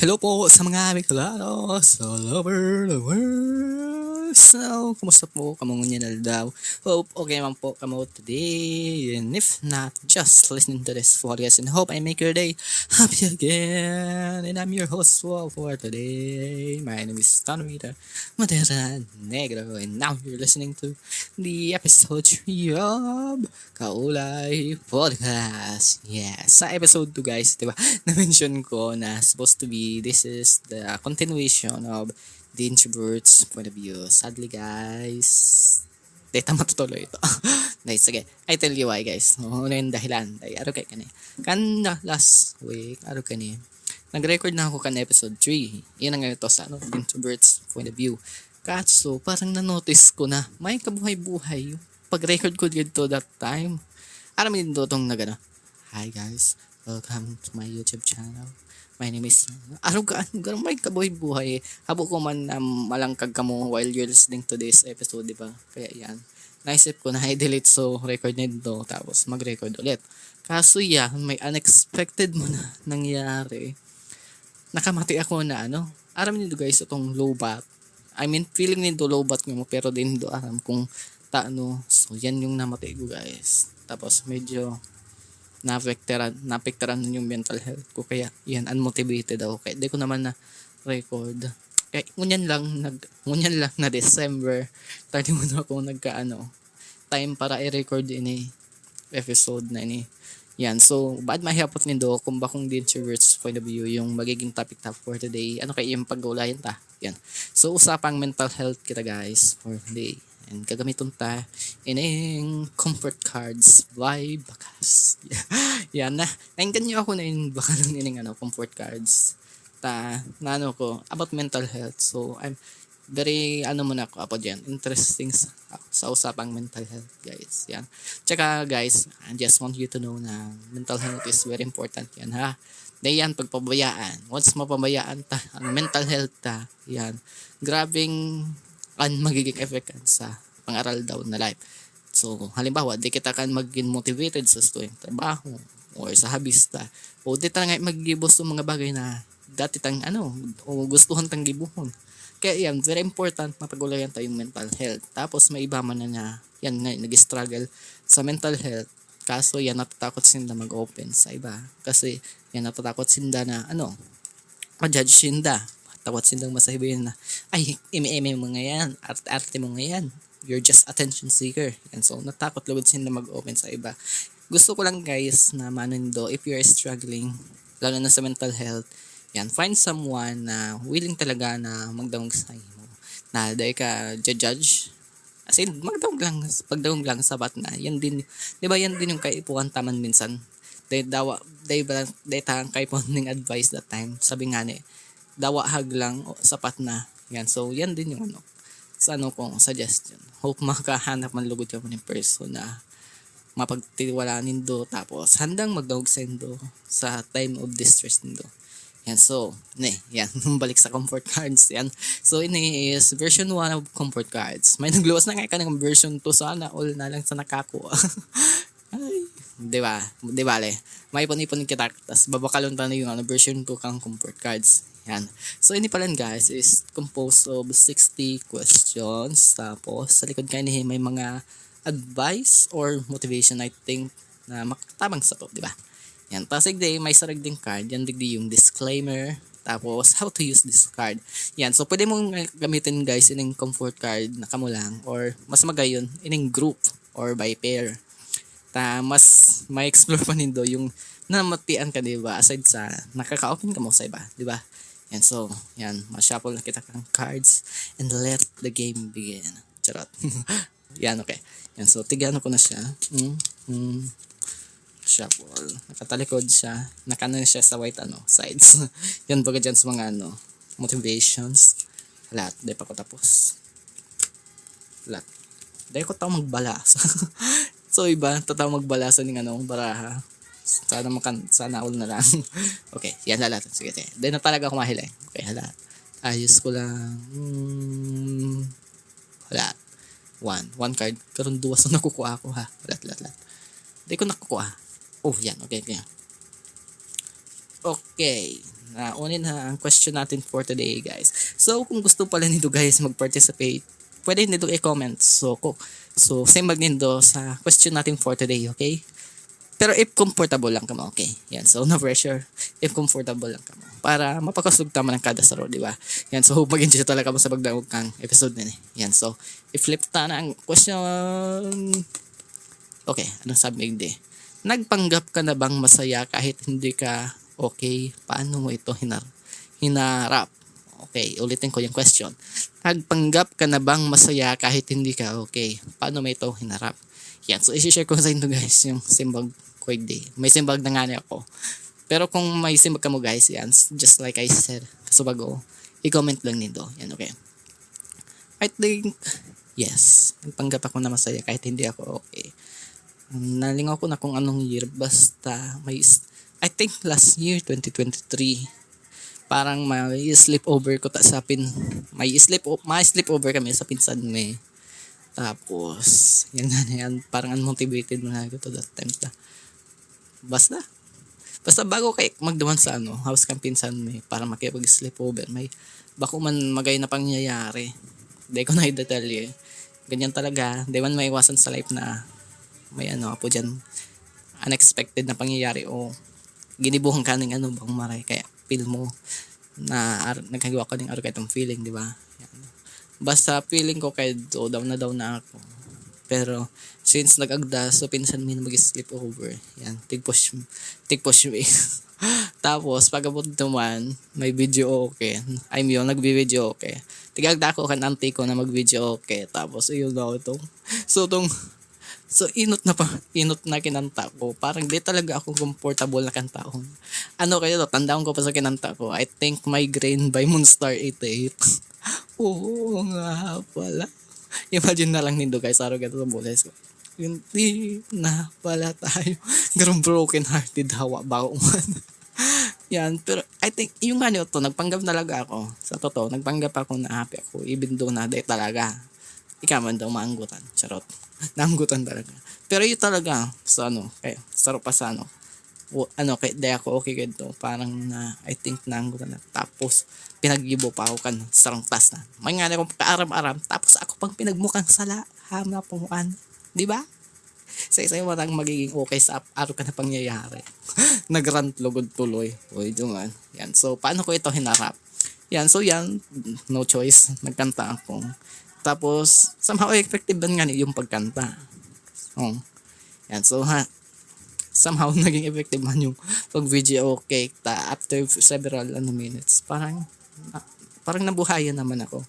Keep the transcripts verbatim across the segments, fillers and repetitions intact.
Hello po sa mga Bicolano all over the world. So, kumusta po kamo ngunyan aldaw? Hope okay man po kamo today. And if not, just listening to this podcast and hope I make your day happy again. And I'm your host for, for today. My name is Tanwita Madera Negro, and now you're listening to the episode three of Kaulay Podcast. Yeah. Sa episode two, guys, di ba? Na-mention ko na supposed to be, this is the continuation of the introvert's point of view. Sadly, guys, data matutuloy ito. Dahil, sige, I tell you why, guys. Ano yung dahilan? Dahil, araw kayo kani. Kan last week, araw kani, nag-record na ako kan episode three. Yan ang ito sa ano, introvert's point of view. Kaso, parang na-notice ko na may kabuhay-buhay yung pag-record ko dito that time. Aram mo din itong nagano, "Hi guys, welcome to my YouTube channel. My name is," araw ka, ganun, may kabuhay-buhay. Habo ko man na malangkag kamo while you're listening to this episode, di ba? Kaya yan. Naisip ko na i-delete so record nito tapos mag-record ulit. Kaso yan, may unexpected mo na nangyari. Nakamati ako na ano, aram niyo guys, itong lowbat. I mean, feeling nindo lowbat mo, pero di nindo aram kung taano. So, yan yung namati ko, guys. Tapos, medyo naapektaran, naapektaran yung mental health ko. Kaya, yan, unmotivated ako. Kaya, di ko naman na record. Kaya, ngunyan lang, nag, ngunyan lang na December, thirty-one ako nagkaano, time para i-record ini episode na ini. Yan. So, baad mahihapot nindo kung bakong the introvert's point of view yung magiging topic ta for today. Ano kaya yung pag-uulayan ta? Yan. So, usapang mental health kita, guys, for today. And gagamiton ta ining comfort cards by Bakas. Yan na. Nainggan niyo ako na yung baka ng ining ano, comfort cards. Ta, na ano ko, about mental health. So, I'm very, ano muna ako, apo dyan, interesting sa, sa usapang mental health, guys. Yan. Tsaka, guys, I just want you to know na mental health is very important yan, ha. Di yan pagpabayaan. Once mapabayaan ta, ang mental health ta, yan. Grabing ang magiging effect yan sa pangaraldaw na life. So, halimbawa, di kita kan magiging motivated sa gusto yung trabaho or sa habis ta. O di ta nga magigibo sa mga bagay na dati tang ano, o gustuhan tang gibohon. Kaya yan, very important na pag-ulayan tayong mental health. Tapos may iba man na, na yan nga, nag-struggle sa mental health. Kaso yan, natatakot sinda mag-open sa iba. Kasi yan, natatakot sinda na ano, ma-judge sinda. Takot sindang masabihan na, "Ay, eme-eme mo ngayon, arte-arte mo ngayon. You're just attention seeker." And so, natakot lugod sinda mag-open sa iba. Gusto ko lang, guys, na maano nindo, if you're struggling, lalo na sa mental health, yan, find someone na willing talaga na magdangog sa imo. Na dai ka judge. As in, magdangog lang, pagdangog lang sapat na. Yan din, di ba yan din yung kaipuhan taman minsan. Dai dawa, dai ba, dai ta ang kaipuhan ning advice that time. Sabi nga ni, dawa hag lang, o, sapat na. Yan, so yan din yung ano, sa ano kong suggestion. Hope makahanap man lugod kamo ning person na mapagtiwala nindo, tapos handang magdangog sa indo sa time of distress nindo. Yan, so, ne, yan, balik sa comfort cards, yan. So, ini is version one of comfort cards. May nagluwas na nga ka ng version two, sana all na lang sa nakako. Ay, di ba? Di bale. May ipon-ipon kita, tas babakalon ta na yung ano, version two kang comfort cards. Yan. So, ini palan, guys, is composed of sixty questions. Tapos, sa likod kaini, may mga advice or motivation, I think, na makatabang sa to, di ba? Yan. Tapos, digdi, may sarag ding card. Yan, digdi yung disclaimer. Tapos, how to use this card. Yan. So, pwede mong gamitin, guys, ining comfort card na kamo lang or mas magayon, ining group or by pair. Ta, mas ma-explore pa nindo yung namatian ka, di ba? Aside sa nakaka-open kamo sa iba, di ba? Yan, so, yan. Ma-shuffle na kita kang cards and let the game begin. Charot. Yan, okay. Yan, so, tigano ko na siya. Mm, mm. Shuffle. Nakatalikod siya. Nakano na siya sa white, ano, sides. Yan, baga dyan sa mga, ano, motivations. Lahat. Di pa ko tapos. Lahat. Di ko tao magbalasa. So, iba, tataw magbalasa ning ano, baraha. Sana makan-, sana all na lang. Okay, yan lahat. Sige, sige. Di na talaga ako mahiling. Okay, hala. Ayos ko lang. Hmm, hala. One. One card. Karon duwa sa nakukuha ko, ha. Hala, hala, hala. Di ko nakukuha. Oh, yan. Okay, okay. Okay. Nauni na ang question natin for today, guys. So, kung gusto pala nindo, guys, mag-participate, pwede nindo i-comment. So, ko, so, simbag nindo sa question natin for today, okay? Pero if comfortable lang kamo, okay? Yan, so no pressure. If comfortable lang kamo. Para mapakasog ta man ang kada saro, di ba? Yan, so hope mag-enjoy talaga mo sa pagdangog kang episode na ni. Yan, so i-flip ta na ang question. Okay, anong sabi di? Nagpanggap ka na bang masaya kahit hindi ka okay? Paano mo ito hinar hinarap? Okay, ulitin ko yung question. Nagpanggap ka na bang masaya kahit hindi ka okay? Paano mo ito hinarap? Yan, so isi-share ko sa inyo, guys, yung simbag ko di. May simbag na nga niya ako. Pero kung may simbag kamo, guys, yan, just like I said, kasubago, i-comment lang nindo. Yan, okay. I think, yes, nagpanggap ako na masaya kahit hindi ako okay. Um, nalingaw ko na kung anong year, basta may, I think last year, twenty twenty-three, parang may sleepover ko ta sa pin, may sleep, may sleepover kami sa pinsan mi. Tapos, yan nga na yan, parang unmotivated mo na ako to that time ta. Basta, basta bago kay magduman sa ano, house kang pinsan mi para makipag-sleepover, may bako man magay na pangyayari. Di ko na i-detalye. Ganyan talaga, di man maiwasan sa life na may ano, apo dyan, unexpected na pangyayari o ginibuhan ka ng ano, bang maray. Kaya feel mo na ar- nagkagawa ka ng arog itong feeling, di ba? Yan. Basta feeling ko kay do, down na down na ako. Pero since nag-agda, so pinsan mi na mag-sleepover. Yan, tig-push, tig-push mi. Tapos, pag-abot naman, may video okay. I mean, nagbi-video okay. Tig-agda ko kan auntie ko na mag-video okay. Tapos, ayun daw itong, so itong, so inot na pa, inot na kinanta ko. Parang di talaga ako comfortable na kantahon. Ano kayo to? Tandaan ko pa sa kinanta ko. I think Migraine by Moonstar eighty-eight. Oo nga pala. Imagine na lang nindo, guys, araw ka sa boses ko. Hindi na pala tayo. Ganun broken hearted, hawa ba ako man? Yan, pero I think, yung nga nito, nagpanggap talaga ako. Sa totoo, nagpanggap ako na happy ako, even though na di talaga. Ikaw man daw maanggutan. Charot. Naanggutan talaga. Pero yun talaga, sa ano, kaya, saro pa sa ano, o, ano, kaya di ako okay ganito. Parang na, I think, naanggutan na. Tapos, pinaggibo pa ako kan sarong tas na. May nga na akong kaaram-aram, tapos ako pang pinagmukang sala, hama po, ano. Di ba? Sa isa yung matang magiging okay sa ap-, araw ka na pangyayari. Nag-rant lugod tuloy. Uy, duman. Yan. So, paano ko ito hinarap? Yan. So, yan. No choice. Nagkanta ako. Tapos, somehow effective man nga yung pagkanta. Oh. Yan. So, ha, somehow naging effective man yung pag-video okay ta after several ano minutes. Parang, ah, parang nabuhayan naman ako.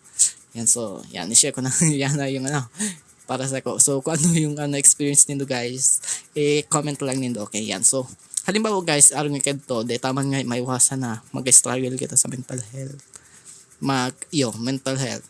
Yan. So, yan. I-share ko na yan na yung ano, para sa ko. So, kung ano yung ano, experience nindo, guys, i-comment lang nindo. Okay, yan. So, halimbawa, guys, arog nga kadto, di taman nga maiwasan na mag-struggle kita sa mental health. Mag, yo, mental health.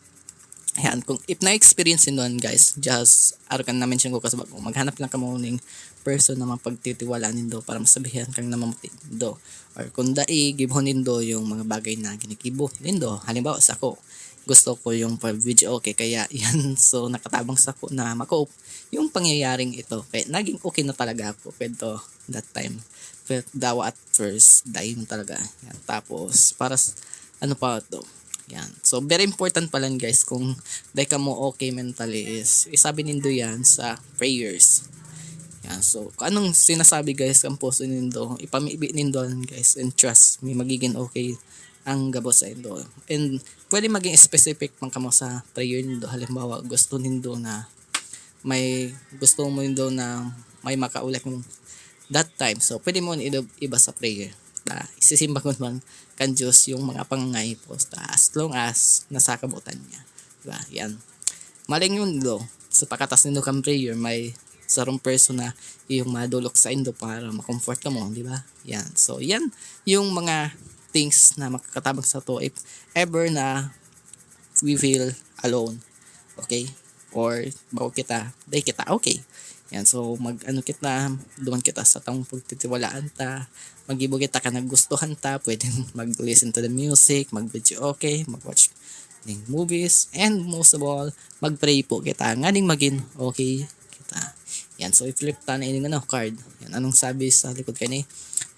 Yan, kung if na-experience nindo yan, guys, just, arog kan na-mention ko kasubago, maghanap lang kamo ning person na mapagtitiwalaan nindo para masabihan kang namamuti nindo. Or kung dai, gibohon nindo yung mga bagay na ginigibo nindo. Halimbawa, sa ako, gusto ko yung pag-video okay, kaya yan, so nakatabang sa ko na ma-cope yung pangyayaring ito. Kaya naging okay na talaga ako kadto that time. Pero dawa at first, dai man talaga. Yan. Tapos, para s-, ano pa to? Yan. So, very important pala yan, guys, kung dai kamo okay mentally is, isabi nindo yan sa prayers. Yan. So, kung anong sinasabi, guys, ang puso nindo, ipamibi nindo yan, guys, and trust, may magiging okay ang gabos sa indo. And pwede maging specific man kamo sa prayer nindo. Halimbawa, gusto nindo na may, gusto mo nindo na may makaulak mo that time. So, pwede mo ido-, iba sa prayer. Ta, isisimba ko naman kan Diyos yung mga pangangaipo ta as long as nasa kabutan niya. Diba? Yan. Maling yun, do. Sa pakatas nindo kan prayer, may sarong person na yung madulok sa indo para ma-comfort kamo, di ba? Yan. So, yan yung mga things na makakatabang sa to if ever na we feel alone. Okay? Or bako kita, dai kita okay. Yan. So, mag-ano kita, duman kita sa taong pagtitiwalaan ta. Mag-ibo kita kan nagustuhan ta. Pwede mag-listen to the music, mag-video okay, mag-watch ning movies, and most of all, mag-pray po kita nganing magin okay kita. Yan, so i-flip ta na ining ano, card. Yan, anong sabi sa likod kani?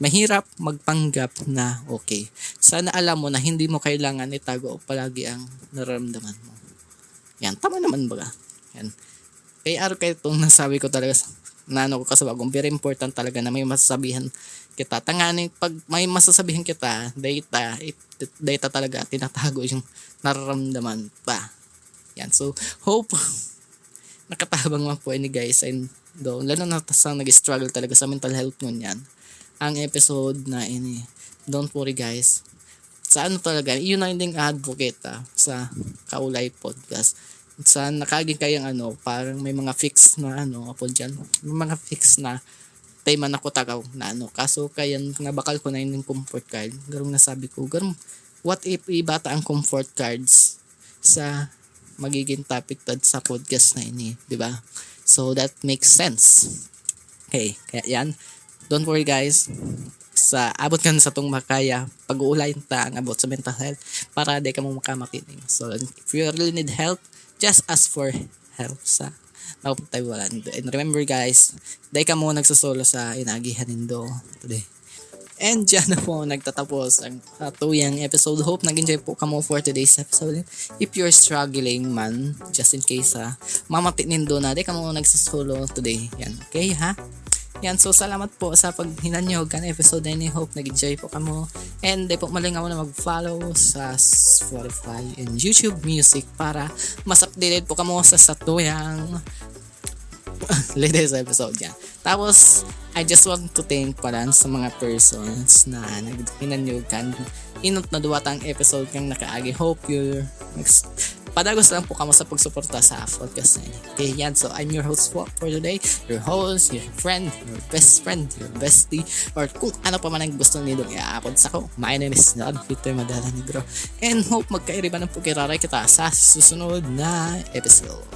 Mahirap magpanggap na okay. Sana alam mo na hindi mo kailangan itago palagi ang nararamdaman mo. Yan, tama naman baga. Yan. Kaya araw kayo itong nasabi ko talaga sa, na ano ko kasabagong, very important talaga na may masasabihan kita. Tanganing pag may masasabihan kita, data, it, data talaga, tinatago yung nararamdaman pa. Yan. So, hope nakatabang man po ini guys. And do, lalo na sa nag-struggle talaga sa mental health ngunyan. Ang episode na ini. Don't worry guys. Sa ano talaga, yun ang ding advocate ah, sa Kaulay Podcast. Sa nakagin kayang ano, parang may mga fix na ano, apo dyan. May mga fix na tema na kutagaw na ano. Kaso kaya nabakal ko na yung comfort card. Garong nasabi ko, garong, what if iba ta ang comfort cards sa magiging topic tad sa podcast na ini, di ba? So that makes sense. Okay, kaya yan. Don't worry guys. Sa abot kan sa tong makaya, pag-uulayan ta ang abot sa mental health para di ka mo makamatining. So if you really need help, just ask for help sa napunta wala nindo. And remember guys, di ka mo nagsasolo sa inagihan nindo today. And dyan na po nagtatapos ang satuyang episode. Hope nag-enjoy po kamo for today's episode. If you're struggling man, just in case ha, mamati nindo na, di kamo nagsasolo today. Yan, okay ha? Yan, so salamat po sa paghinanyog kan episode na ini. Hope nag-enjoy po kamo. And di po malingaw na mag-follow sa Spotify and YouTube Music para mas updated po kamo sa satuyang latest episode yan. Tapos, I just want to thank pala sa mga persons na naghinanyog kan inot na duwa tang episode kang nakaagi. Hope you next padagos lang po kamo sa pagsuporta sa podcast na ini. Okay, yan. So, I'm your host po for today. Your host, your friend, your best friend, your bestie, or kung ano pa man ang gusto nindong iaapod sako. My name is John Peter Madala Negro. And hope magkairiba na po kiraray kita sa susunod na episode.